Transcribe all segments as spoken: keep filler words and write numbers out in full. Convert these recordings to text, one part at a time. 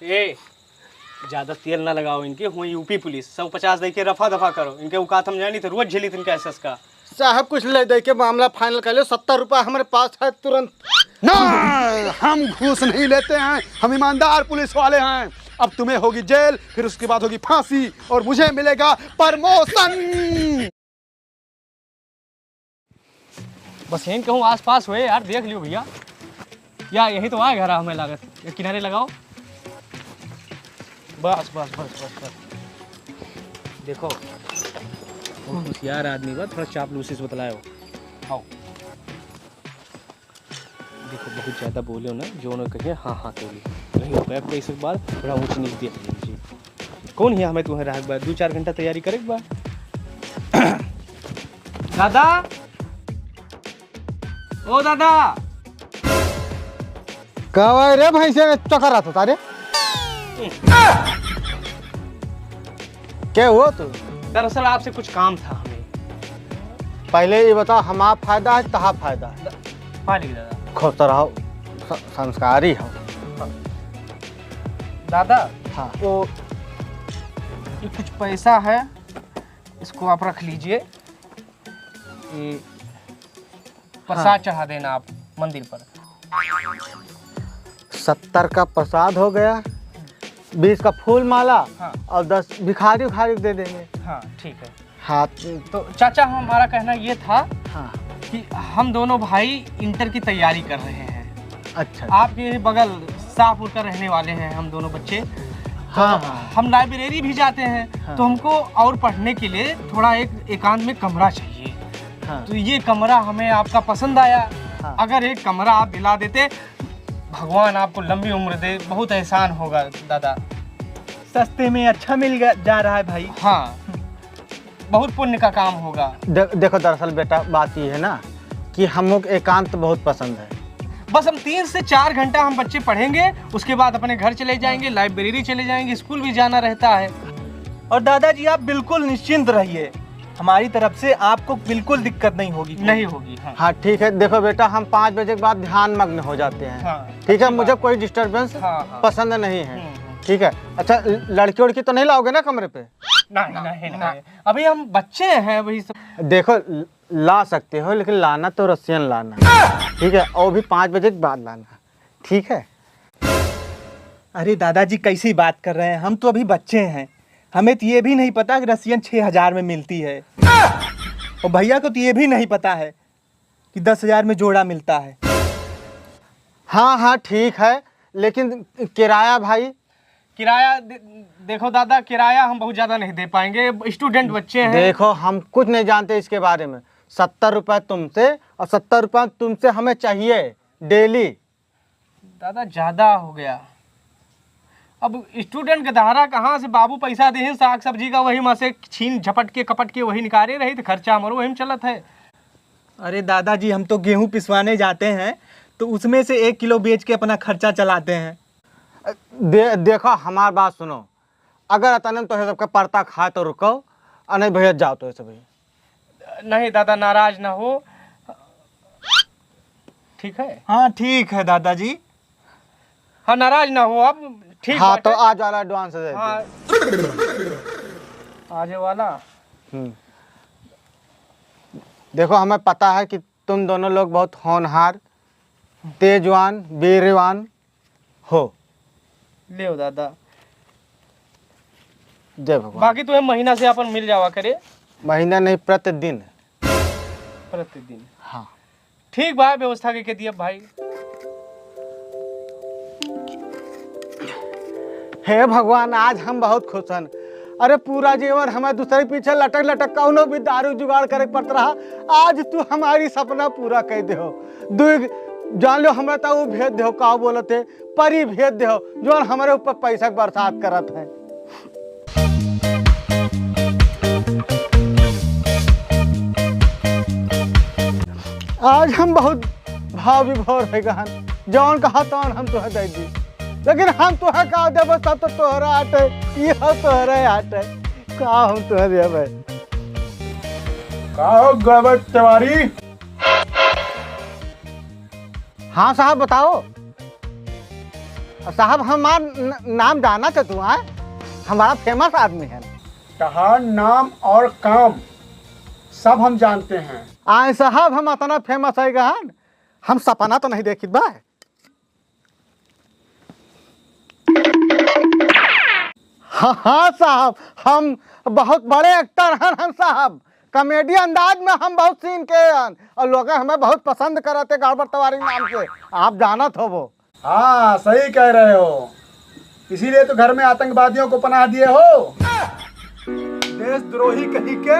ए, ज्यादा तेल ना लगाओ इनके, हुई यूपी पुलिस, सौ पचास दे के रफा दफा करो। इनके औकात हम जानी तो रोज झेली इनके एसएस का। साहब, कुछ ले दे के मामला फाइनल कर लो, सत्तर रुपया हमारे पास है तुरंत। ना, हम घूस नहीं लेते हैं, हम ईमानदार पुलिस वाले हैं। अब तुम्हें होगी जेल, फिर उसके बाद होगी फांसी और मुझे मिलेगा प्रमोशन। बस यहीं कहूँ आसपास हुए यार, देख लियो भैया। या यही तो आए घर, हमें लागत। ये किनारे लगाओ। बस, बस, बस, बस, बस। देखो, बहुत होशियार आदमी बा, थोड़ा चापलूसी से बतलायो। आओ। देखो, बहुत ज्यादा बोले हो ना, जो उन्हें कहिए, हाँ, हाँ, कह ली। रही हो, पैप कैसे बार, थोड़ा ऊँच नीच देख लीजिए। कौन है हमें तुम्हें राहक बा? दो चार घंटा तैयारी करे के बा। दादा, ओ दादा। का हुआ रे भैंसे, चक्कर आता था रे? के हो तू? दरअसल आपसे कुछ काम था हमें। पहले ये बताओ, हमारा फायदा है, तहा फायदा है? पानी दादा। खुश तो रहो, स-, संस्कारी हो। दादा, हाँ। तो ये कुछ पैसा है, इसको आप रख लीजिए। ये प्रसाद हाँ। चढ़ा देना आप मंदिर पर। सत्तर का प्रसाद हो गया, बीस का फूल माला हाँ। और दस भिखारी उखारी को दे देंगे। हाँ, ठीक है। हाँ। तो चाचा, हमारा कहना ये था हाँ। कि हम दोनों भाई इंटर की तैयारी कर रहे हैं। अच्छा। आपके बगल शाहपुर का रहने वाले हैं हम दोनों बच्चे। तो हाँ, हाँ। हम लाइब्रेरी भी जाते हैं, हाँ। तो हमको और पढ़ने के लिए थोड़ा एक एकांत में कमरा चाहिए। हाँ। तो ये कमरा हमें आपका पसंद आया। हाँ। अगर एक कमरा आप दिला देते, भगवान आपको लंबी उम्र दे, बहुत एहसान होगा दादा। सस्ते में अच्छा मिल ग-, जा रहा है भाई। हाँ, बहुत पुण्य का काम होगा। दे-, देखो, दरअसल बेटा, बात ये है ना कि हम लोग एकांत बहुत पसंद है। बस हम तीन से चार घंटा हम बच्चे पढ़ेंगे, उसके बाद अपने घर चले जाएंगे, लाइब्रेरी चले जाएंगे, स्कूल भी जाना रहता है। और दादाजी, आप बिल्कुल निश्चिंत रहिए, हमारी तरफ से आपको बिल्कुल दिक्कत नहीं होगी। नहीं होगी, हाँ। हाँ, ठीक है। देखो बेटा, हम पाँच बजे के बाद ध्यान मग्न हो जाते हैं। हाँ, ठीक है, अच्छी मुझे बात। कोई डिस्टरबेंस हाँ, हाँ। पसंद नहीं है। हम्म, हम्म। ठीक है, अच्छा, ल-, लड़की उड़की तो नहीं लाओगे ना कमरे पे? नहीं, नहीं, नहीं। अभी हम बच्चे हैं, वही सब। देखो, ल-, ला सकते हो, लेकिन लाना तो रसियन लाना, ठीक है? और भी पाँच बजे के बाद लाना, ठीक है? अरे दादाजी, कैसी बात कर रहे हैं? हम तो अभी बच्चे हैं, हमें तो ये भी नहीं पता कि रसियन छः हजार में मिलती है, और भैया को तो ये भी नहीं पता है कि दस हजार में जोड़ा मिलता है। हाँ, हाँ, ठीक है, लेकिन किराया भाई? किराया दे-, देखो दादा, किराया हम बहुत ज्यादा नहीं दे पाएंगे, स्टूडेंट बच्चे हैं। देखो, हम कुछ नहीं जानते इसके बारे में। सत्तर रुपए तुमसे और सत्तर रुपए तुमसे हमें चाहिए डेली। दादा, ज्यादा हो गया। अब स्टूडेंट के दहाड़ा कहाँ से बाबू पैसा देहें, साग सब्जी का वही मा से छीन झपट के कपट के वही निकाले रही, तो खर्चा हमारो वही में चलत है। अरे दादाजी, हम तो गेहूँ पिसवाने जाते हैं, तो उसमें से एक किलो बेच के अपना खर्चा चलाते हैं। दे-, देखो, हमार बात सुनो, अगर अतने में तोहे सबके परता खाए तो रुको, और नहीं भैया, जाओ तो ऐसे भैया। नहीं दादा, नाराज ना हो, ठीक है? हाँ, ठीक है दादाजी। हाँ, नाराज ना हो आप, ठीक हाँ, बात तो है। आज वाला एडवांस दे दो। हाँ। आज वाला। हम्म। देखो, हमें पता है कि तुम दोनों लोग बहुत होनहार, तेजवान, वीरवान हो। लेव दादा। जय भगवान। बाकी तुम्हें महीना से अपन मिल जावा करे। महीना नहीं, प्रतिदिन। प्रतिदिन। हाँ। ठीक बा, व्यवस्था के, के दिया भाई। हे भगवान, आज हम बहुत खुश हन। अरे, पूरा जीवन हमें दूसरे के पीछे लटक लटक कौनो भी दारू जुगाड़ करे के पड़त रहा, आज तू हमारी सपना पूरा कर दे हो। दुई जान लो, हमरा तो वो भेज दे हो, का बोलत है, परी भेज दे हो, जौन हमरे ऊपर पैसा के बरसात करत है। आज हम बहुत भाव विभोर हो गए हन, जौन कहा तौन हम तुहे दे दी, लेकिन हम तुहे का देबो, सब तो तोहरा आटे, ये हो तोहरे आटे, का हम तुहे देबे? का हो गड़बड़ तिवारी? हाँ साहब, बताओ। साहब, हमार न-, नाम जाना थे तू, आए? हम बड़ा famous आदमी है। तहार नाम और काम सब हम जानते हैं। आए साहब, हम अतना famous है गहन, हम सपना तो नहीं देखित बा। हाँ, हाँ साहब, हम बहुत बड़े actor हन, हन साहब। Comedy अंदाज में हम बहुत scene के हन और लोग हमें बहुत पसंद करते गड़बड़ तवारी नाम से, आप जानत होबो। हाँ, सही कह रहे हो, इसीलिए तो घर में आतंकवादियों को पनाह दिए हो। देशद्रोही कहीं के,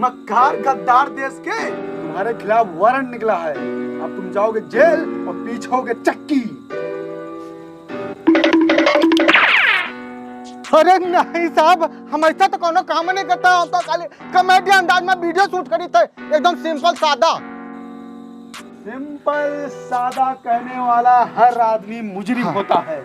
मक्कार गद्दार देश के, तुम्हारे खिलाफ वारंट निकला है। अब तुम जाओगे जेल और पीछोगे चक्की। अरे नहीं साहब, हम ऐसा तो कोनो काम नहीं करता, हम तो खाली comedy अंदाज में video shoot करी थे, एकदम simple सादा। Simple सादा कहने वाला हर आदमी मुजरिम हाँ। होता है।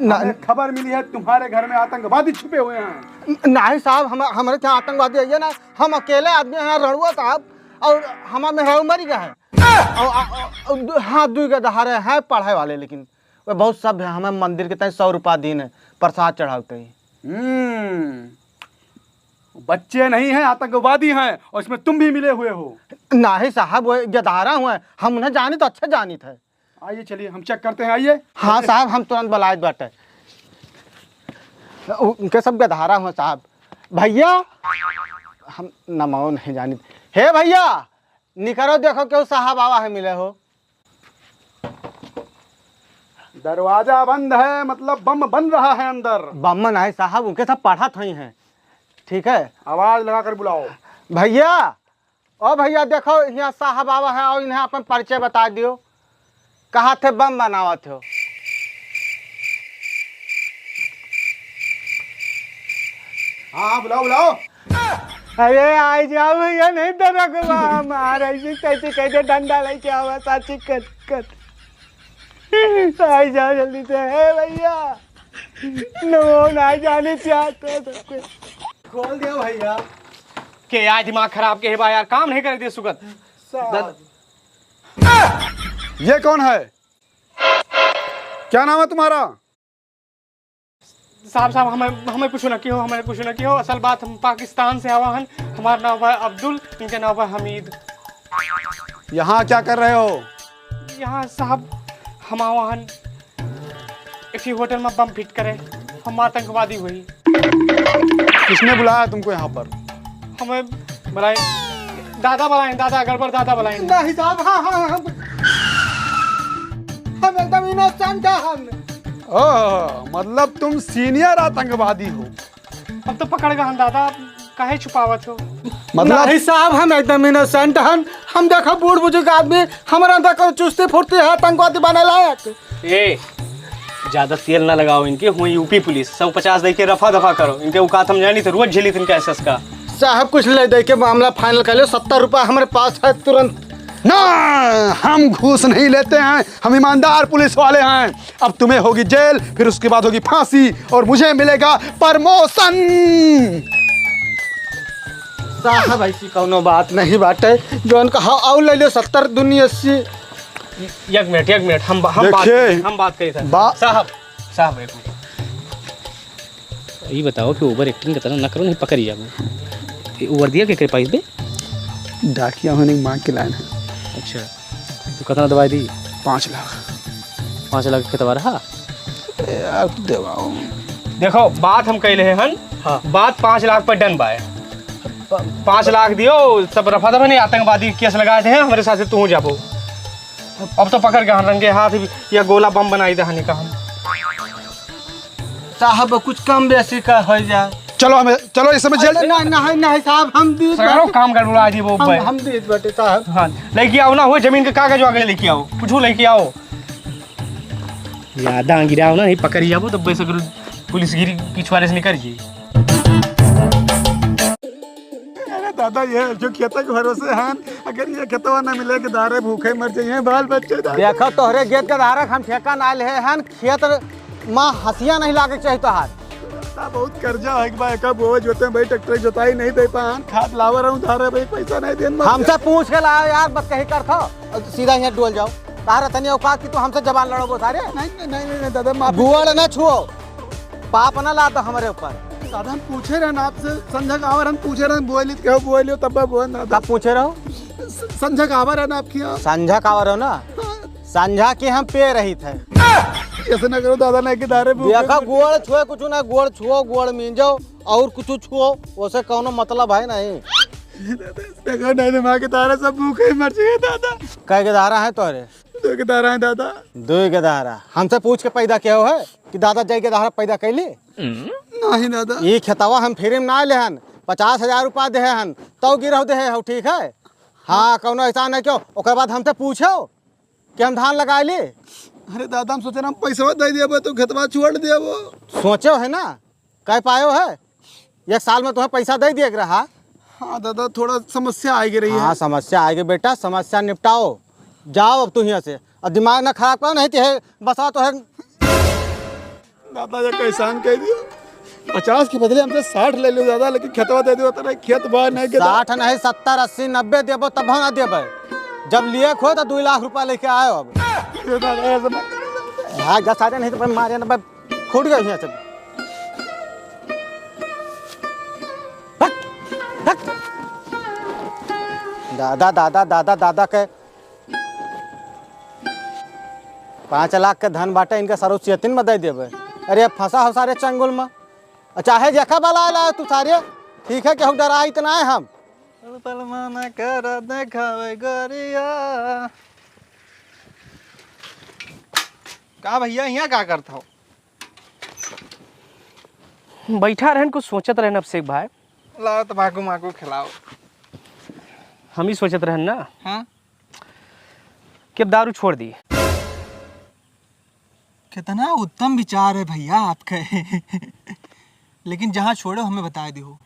ना, हमें खबर मिली है तुम्हारे घर में आतंकवादी छुपे हुए हैं। न-, नहीं साहब, हम, हमारे यहाँ आतंकवादी है ना, हम अकेले आदमी हैं रड़ुआ साहब, और हमार मेहरारू मरी गए हैं। और, और, और, और दु-, हाँ, दुई गो दहारे हैं पढ़े वाले, लेकिन वे बहुत सभ्य हैं, हमें मंदिर के तई सौ रुपया दीन है प्रसाद चढ़ावते ही। हम्म, बच्चे नहीं हैं, आतंकवादी हैं, और इसमें तुम भी मिले हुए हो। नहीं साहब, वो गदारा हुए, हम उन्हें जानी तो अच्छे जानी थे। आइए, चलिए, हम check करते हैं, आइए। हाँ साहब, हम तुरंत बुलाए बाटे। उ-, उनके सब गधारा हुआ साहब। भैया, हम नमाओ नहीं जानित। हे भैया, निकरो, देखो केहू साहब आवा है मिले हो। दरवाजा बंद है, मतलब बम बन रहा है अंदर। बम नहीं साहब, उनके सब पढ़त हुई हैं, ठीक है? आवाज लगा कर बुलाओ। भैया, ओ भैया, देखो, यहाँ साहब आवा है और इन्हें अपन परिचय बता दियो। कहा थे बम बनावत हो? हाँ, हाँ, बुलाओ, बुलाओ। अरे, आई जाओ भैया, नहीं तो रखवा हमारा, ऐसे कैसे, कैसे डंडा लेके आवा था, चिकन, चिकन। आई जाओ जल्दी से, हे भैया। नो, ना जाने क्या तो, तो, खोल दियो भैया। के यार दिमाग खराब के है बा यार, काम नहीं करे दे सुगत। साहब। ये कौन है? क्या नाम है तुम्हारा? साहब, साहब, हमें, हमें कुछ न किहो, हमें कुछ न किहो। असल बात हम पाकिस्तान से आवा हन। हमार नाम है अब्दुल, इनके नाम है हमीद। यहाँ क्या कर रहे हो? यहाँ साहब, हम आवा हन एक ही होटल में बम फिट करे, हम आतंकवादी हुई। किसने बुलाया तुमको यहाँ पर? हमें बुलाए, दादा बुलाए, दादा, गड़बड़ दादा बुलाए। नहीं साहब, हाँ, हाँ, हाँ, हम, हम एकदम innocent हैं हम। ओह, मतलब तुम senior आतंकवादी हो? अब तो पकड़ गए हम दादा, काहे छुपावत हो? मतलब नहीं साहब, हम एकदम innocent हन। हम देखो बूढ़ बुजुर्ग आदमी, हमारा अंदर कोनो चुस्ती फुर्ती है आतंकवादी बने लायक। ए, ज्यादा तेल ना लगाओ इनके, हुई यूपी पुलिस, सौ पचास दे के रफा दफा करो। इनके औकात हम जानी तो रोज झेली इनका एसएस का। साहब कुछ ले दे के मामला final कर लो, सत्तर रुपया हमारे पास है तुरंत। ना, हम घूस नहीं लेते हैं, हम ईमानदार पुलिस वाले हैं। अब तुम्हें होगी जेल, फिर उसके बाद होगी फांसी और मुझे मिलेगा promotion। साहब ऐसी कौनो बात नहीं बाटे, जौन कहा आओ ले लो सत्तर दूनी अस्सी। एक मिनट, एक मिनट, हम बा-, हम बात देखिए, करी, हम बात करी था। बा- साहब, साहब, एक मिनट। ई बताओ कि over acting का तरह ना करो, नहीं पकड़ी जाबो। ये वर्दिया के करे पाइस बे? डाकिया होने की मांग के लाइन है। अच्छा, तो कितना दवाई दी? पाँच लाख। पाँच लाख के तबार हा? यार, तू देवाओ। देखो, बात हम कह रहे हन, हाँ। बात पाँच लाख पर done बाय। प-, पाँच लाख दियो, सब रफा दफा नहीं, आतंकवादी केस लगाए थे, हमारे साथ तू जाबो। अब तो पकड़ के हम रंगे हाथ भी या गोला बम बनाई दे हनी का हम। साहब, कुछ कम बेसी का हो जाए। चलो, हमें, चलो, इस समय जेल अरे, नहीं, नहीं, नहीं, साहब, हम दीत सगरो बाटे। काम गड़बड़ा दी वो हम, बे। हम दीत बाटे, साहब। हाँ, लेके आओ ना, वो जमीन के कागज वागज लेके आओ, कुछ लेके आओ। ज्यादा गिराओ ना, नहीं पकड़ी जाबो, तो बे सगरो पुलिस गिरी पिछवाड़े से निकल जी। अरे दादा, ये जो खेतों के भरोसे हैं, अगर ये खेतवा ना मिले के दारे भूखे मर जाइए बाल बच्चे दादा। देखो, तोहरे गेद के धारक हम ठेका ना ले हैं, खेत माँ हंसिया नहीं लागे के चाहिए तोहार। दादा, बहुत कर्जा है, एक बार एका बोवे जोते भाई ट्रैक्टर जोताई नहीं दे पान, खाद लावा रहूं धारे भाई, पैसा नहीं देन मर हमसे पूछ के लाओ यार, बस कहीं कर थो। सीधा यहाँ डोल जाओ। तार तनी औकात कि तू हमसे जबान लड़ोबो सारे? नहीं, नहीं, नहीं, नहीं, दादा, माफ। गोड़ न छुओ, पाप न लाद हमरे ऊपर। दादा, हम पूछे रहन आपसे, संझा का आवर हम पूछे रहन, बोए ली तो कहो, बोए लियो, तब बोए ना, दादा। कब पूछे रहो? स-, संझा का आवर है ना आपके यहाँ? संझा का आवर हो ना? हाँ। संझा के हम पे रही थे। ऐसे ना करो दादा, नहीं कि दारे भूखे देखा, मर गोड़ छुए कुछ ना, गोड़ छुओ, गोड़ मींजो और कुछ छुओ, उसे कौनो मतलब है नहीं। देखो, नहीं तो माँ के तारा सब भूखे ही मर जाए दादा। कह के धारा है तोरे? दो के तारा है दादा। दो के धारा? हमसे पूछ के पैदा किया हो है कि दादा जाई के धारा पैदा कैली? नहीं दादा। ये खेतवा हम फ्री में ना लेहन, पचास हजार रुपया देहे हन, तौ गिरह देहे हो, ठीक है? हाँ, कौनो ऐसा नहीं क्यों, ओकर बाद हमसे पूछो कि हम धान लगा ली। अरे दादा, हम सोचे ना हम पैसवा दे दिया तो खेतवा छोड़ दिया वो। सोचो है ना, कह पायो है? एक साल में तुम्हें पैसा दे दिए के रहा। हाँ दादा, थोड़ा समस्या आ गई रही है। हाँ, समस्या आ गई बेटा, समस्या निपटाओ। जाओ अब तुम यहाँ से, अब दिमाग ना खराब करो, नहीं तो है बसा तो है। दादा, ये कैसान कह दियो, पचास के बदले हमसे साठ ले लो दादा, लेकिन खेतवा दे दियो, तेरा खेत बाहर नहीं के दादा। साठ नहीं, सत्तर, अस्सी, नब्बे देबो तब ना देबे। जब लिए खो तो दो लाख रुपया लेके आयो अब। ये दादा, ऐसा मत करो। हाँ, जा सारे, नहीं तो मारे ना, फूट गए यहाँ से। हट, हट। दादा, दादा, दादा, दादा के पाँच लाख के धन बाटे, इनका सरो सियतिन में दे देबे। अरे, फंसा हो सारे चंगुल में। चाहे जेका बला ला तू सारे, ठीक है, केहू डराइत ना है हम। पल पल मना कर देखावे गोरिया। का भैया, यहाँ का करत हो? बैठा रहन, कुछ सोचत रहन अभिषेक भाई। लाओ तम्बाकू माकू खिलाओ। हम ही सोचत रहन ना, हाँ? कि अब दारू छोड़ दी। कितना उत्तम विचार है भैया आपके। लेकिन जहाँ छोड़ो, हमें बताए दिहो।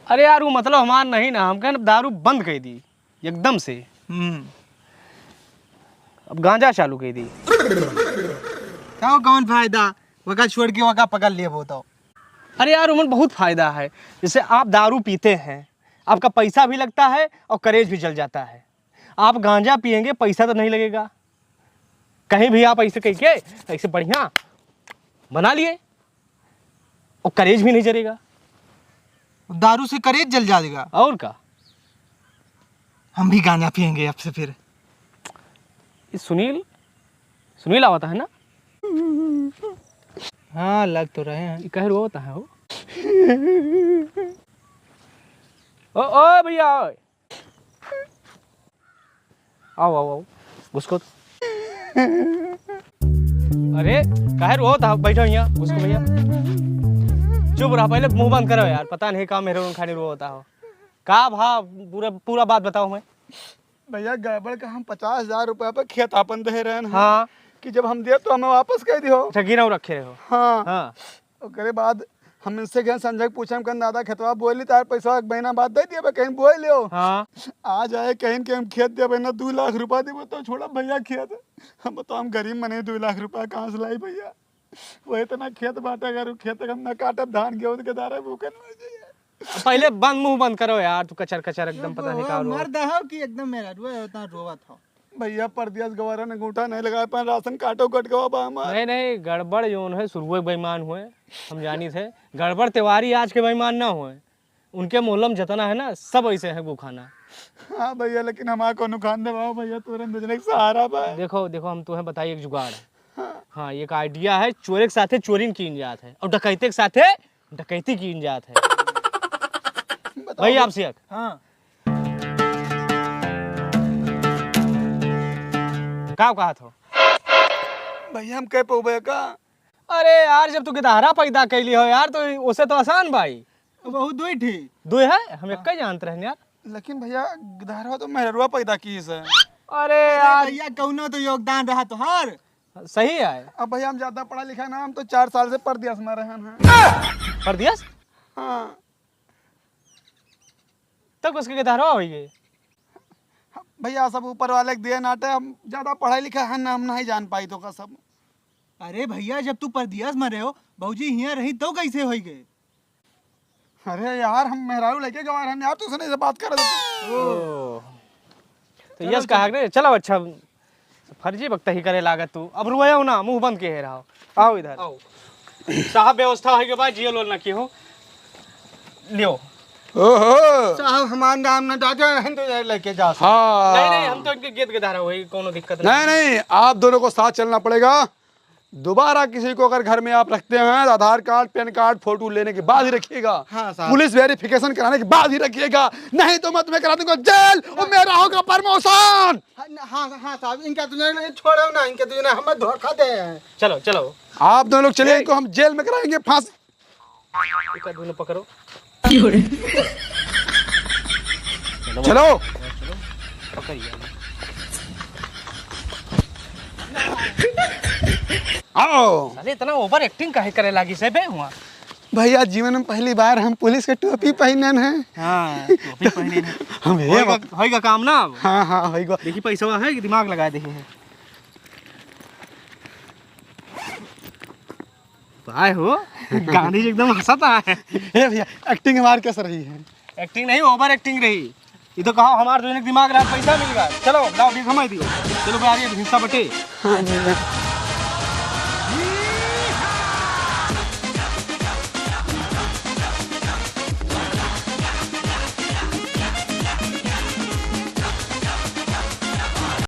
अरे यार, वो मतलब हमार नहीं ना, हम कहन दारू बंद कर दी एकदम से। हम्म। अब गांजा चालू कर दी। का, कौन फायदा? वका छोड़ के वका पकड़ लिए वो तो। अरे यार, उमन बहुत फायदा है। जैसे आप दारू पीते हैं, आपका पैसा भी लगता है और करेज भी जल जाता है। आप गांजा पिएंगे, पैसा तो नहीं लगेगा, कहीं भी आप ऐसे कह के ऐसे बढ़िया बना लिए और करेज भी नहीं जरेगा। दारू से करेज जल जाएगा। और का? हम भी गांजा पिएंगे अब से फिर। ये सुनील, सुनील आवता है ना? हाँ, लग तो रहे हैं। ये कह रोता है हो। ओ, ओ भैया, ओए। आओ, आओ, आओ, घुसको तो। अरे, काहे रोवत हो? बैठो यहाँ, घुसको भैया। चुप रहा, पहले मुंह बंद करो यार, पता नहीं का मेरे खानी रोवत हो। का भा, पूरा, पूरा बात बताओ हमें। भैया, गड़बड़ का हम पचास हजार रुपया पे खेत आपन दे रहन हैं हाँ। कि जब हम देब तो हमें वापस कर दियो। अच्छा, गिरव रखे रहो। हाँ। हाँ। ओकरे बाद हम इनसे गए संजय के पूछे, हम कहन, "दादा, खेतवा बोए ली, तार पैसा एक महीना बाद दे दिया, कहीं बोए लियो।" हाँ। आज आए कहीं कि हम खेत देबे ना, दो लाख रुपया देबे तो छोड़ा भैया खेत। हम बताओ, हम गरीब मने, दो लाख रुपया कहाँ से लाई भैया? वो इतना खेत बाटे, अगर वो खेत हम ना काटब, धान गेहूं के दारे भूखे मर जाइए। पहले बंद, मुंह बंद करो यार, तू कचर कचर एकदम पता नहीं का रो। मर्द हो कि एकदम मेहरारू है, उतना रोवत हो। भैया, परदेस गवारन अंगूठा नहीं लगाए पाए, राशन कार्डो कट गवा बा हमार। नहीं, नहीं, गड़बड़ जौन है, शुरुए बेईमान हुए, हम जानी थे। गड़बड़ तिवारी आज के बेईमान ना हुए, उनके मोहल्ला में जितना है ना, सब ऐसे हैं गुखाना। हाँ भैया, लेकिन हमार कौनो खान दबाओ भैया, तोरे बिजनेस के सहारा बा। देखो, देखो, हम तुम्हें बताई एक जुगाड़। हाँ। हाँ, एक idea है, चोरे के साथे चोरी न कीन जात है, और डकैते के साथे डकैती कीन जात है। बताओ भाई, भैया। आपसे एक। हाँ। का कहत हो? भैया, हम कह पउबे का? अरे यार, जब तू गिदहरा पैदा कैली हो यार, तो उसे तो आसान भाई। बहुत दुई ठी। दुई है? हम हाँ। एक ही जानत रहन यार। लेकिन भैया, गिदहरवा तो मेहररुआ पैदा कीस है। अरे अरे यार। भैया, कौनो तो योगदान रहा तोहार। सही है। अब भैया, हम ज्यादा पढ़ा लिखा ना, हम तो चार साल से परदेस में रहन हैं। परदेस? हाँ। तब उसके गिदहरवा होई गई? भैया, सब ऊपर वाले के देन आटे, हम ज्यादा पढ़ा लिखा है ना, हम नहीं जान पाई तो का सब। अरे भैया, जब तू परदेस में रहो, भौजी हियां रही तो कैसे होई गए? अरे यार, हम मेहरारू लेके गवा रहन यार, तू उसने से बात कर। ओ। तो चलो, यस कहा चलो। के, चलो, अच्छा, फर्जी बकतही करे लागत तू। अब रोयो ना, मुंह बंद के रहो। आओ इधर। आओ। साहब, व्यवस्था होइ के बाद जेल वेल ना की हो। लियो। ओहो। साहब, हमार नाम ना डाटो, नहीं तो लेके जा सकते। हाँ। नहीं, नहीं, हम तो इनके गेद के धारा हुई, कोनो दिक्कत नहीं। नहीं, नहीं, आप दोनों को साथ चलना पड़ेगा। दोबारा किसी को अगर घर में आप रखते हैं, तो आधार कार्ड, पैन कार्ड, फोटो लेने के बाद ही रखिएगा। हाँ, साहब। पुलिस वेरिफिकेशन कराने के बाद ही रखिएगा, नहीं तो मैं तुम्हें करा दूंगा जेल और मेरा होगा प्रमोशन। हाँ, हाँ, हाँ, साहब, इनका दुनिया में छोड़ो ना, इनके दुनिया में हमें धोखा दे हैं। चलो, चलो। आप दोनों लोग चलिए, ए! इनको हम जेल में कराएंगे फांसी। इनका दोनों पकड़ो। चलो। चलो। पकड़िए। आओ। अरे, इतना ओवर एक्टिंग काहे करे लागी से बे हुआ? भैया, जीवन में पहली बार हम पुलिस के टोपी पहनन हैं। हाँ, टोपी पहने हैं। हम ये होइगा, मत- होइगा काम ना अब। हाँ, हाँ, होइगा। देखी, पैसवा है कि दिमाग लगा दे है। काय हो? गांधी जी एकदम हंसत है। ए भैया, एक्टिंग हमार कैसे रही है? एक्टिंग नहीं, ओवर एक्टिंग रही। ये तो कहा हमार जो दिमाग रहा, पैसा मिल गया। चलो, लाओ, अभी घुमाई दियो। चलो, भाई, आगे हिस्सा बटे। हाँ भैया।